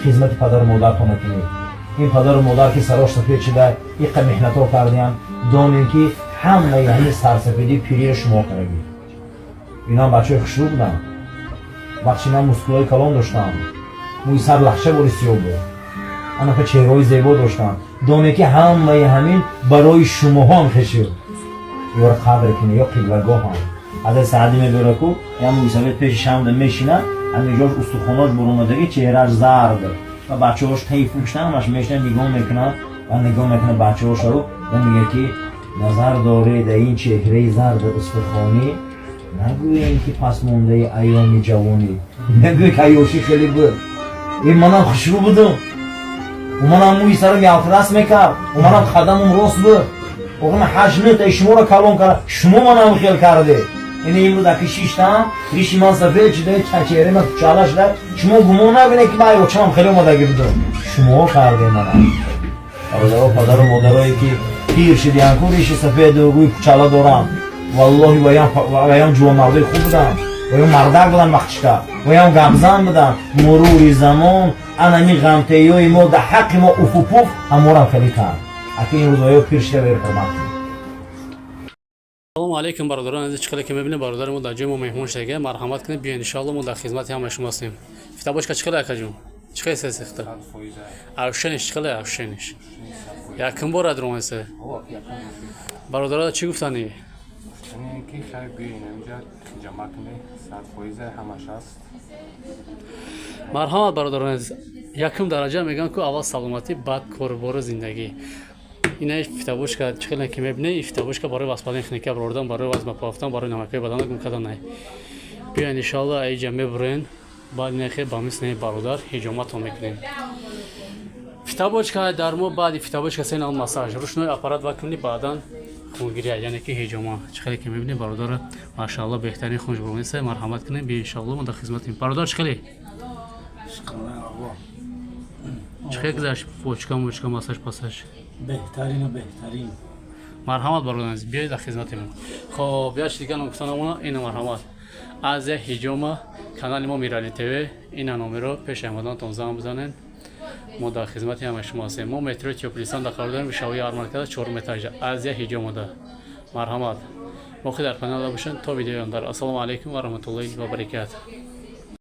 Хизмати падару модаратона кунед. Ин падару модар, ки сарош сафед шуда, иқа меҳнатҳо кардиянд, донем, ки ҳамаи ҳамин сарсафедии пириро шумо кардагӣ. Инам бачаҳои хушрӯ буданд вақти инам, мускулҳои калон доштанд, мӯи сар лахша бори сиёҳ буд, анака чеҳраҳои зебо доштанд. Доне, ки ҳамаи ҳамин барои шумоҳо ҳам хешид. Ёро қадр кунед, ё қиблагоҳам. Ҳазрати Саъдӣ мебёра ку, як мӯйсафед пеши шамда мешина, ҳаминҷош устухонош буромадагӣ, чеҳраш зард, ва бачаҳош тайф ҳамаш мешинад, нигоҳ мекунад ва нигоҳ мекунад бачаҳошаро ва мегӯяд, ки назар доред ин чеҳраи зарди устухонӣ, нагӯем, ки пасмондаи айёми ҷавонӣ, нагӯем, ки аёшӣ хеле буд. Ин манам хушрӯ будум, манам мӯи сарам ялтирас мекард, манам қадамум рост буд. Охи ман 8-9 таи шуморо калон кард, шумо манам хел карде. Ин имрӯз аки шиштам, риши ман сафед шуда, чеҳраи ман кучала шуда, шумо гумон накунед, ки ман очамам хеле омадагӣ будум. Шумоҳо карде манам. Бародаро, падару модарое, ки пир шидиян ку, риши сафеду рӯи кучала доранд, валлоҳи, ваям ҷувонмардои хуб буданд, ваям мардак буданд вақтишка, ваям гапзан буданд. Мурури замон анами ғамтеёи мо дар ҳаққи мо уфу-пуф ҳаморам хеле кард. Аки имрӯз ваё пир шида, ваё ҳурмат кунед. Салому алейкум, бародарон азиз! Чӣ хеле ки мебинем, бародари мо дар ҷои мо меҳмон шудага. Марҳамат кунед, биёед, иншоалло, мо дар хизмати ҳамаи шумо ҳастем. Фитобочка чӣ хеле, акаҷон? Чӣ хеле сесихта авшениш? Чӣ хеле авшениш? Якум бор адромасе, бародаро, чӣ гуфтанӣ? Ки хай, биёин инҷа, ҳиҷома кунед, 100% ҳамаш аст. Марҳамат, бародарон азиз. Якум дараҷа мегӯям, ку аввал саломатӣ, баъд корубори зиндагӣ. Ина фитобочка, чӣ хеле ки мебинед, ин фитобочка барои воспаление хуника барордан, барои вазн пафтан, барои намакҳои бадана гум кардан най. Биёед, иншоалло, аиҷа мебурен, баъд инахе ба мисли бародар ҳиҷоматон мекунем. Фитобочка дар мо, баъди фитобочка се нав массаж, ручной аппарат вакуумный, баъдан хунгирия, яъне ки ҳиҷома. Чӣ хеле ки мебинед, бародара, машаалло, беҳтарин хунж буромеса. Марҳамат кунед, биё, иншоалло, мо дар хизматем. Бародар, чӣ хеле, чӣ хеле гузашт бочка мочка, массаж пассаж? Беҳтарину беҳтарин. Марҳамат, бародари азиз, биёед, дар хизмати мо. Хоб, як чиз дига гуфта намона. Ина, марҳамат, Азия ҳиҷома, канали мо Мирали ТВ. Ина номеро, пеши омаданатон занг бизанед, мо дар хизмати ҳамаи шумо ҳастем. Мо метрои Тёплый Лисон дар қарор дорем, шавои армаркада, чорум этажа, Азия ҳиҷомада. Марҳамат, боқӣ дар канала бошанд то видеои дар. Ассалому алайкум ва раҳматуллоҳи ва баракатуҳ.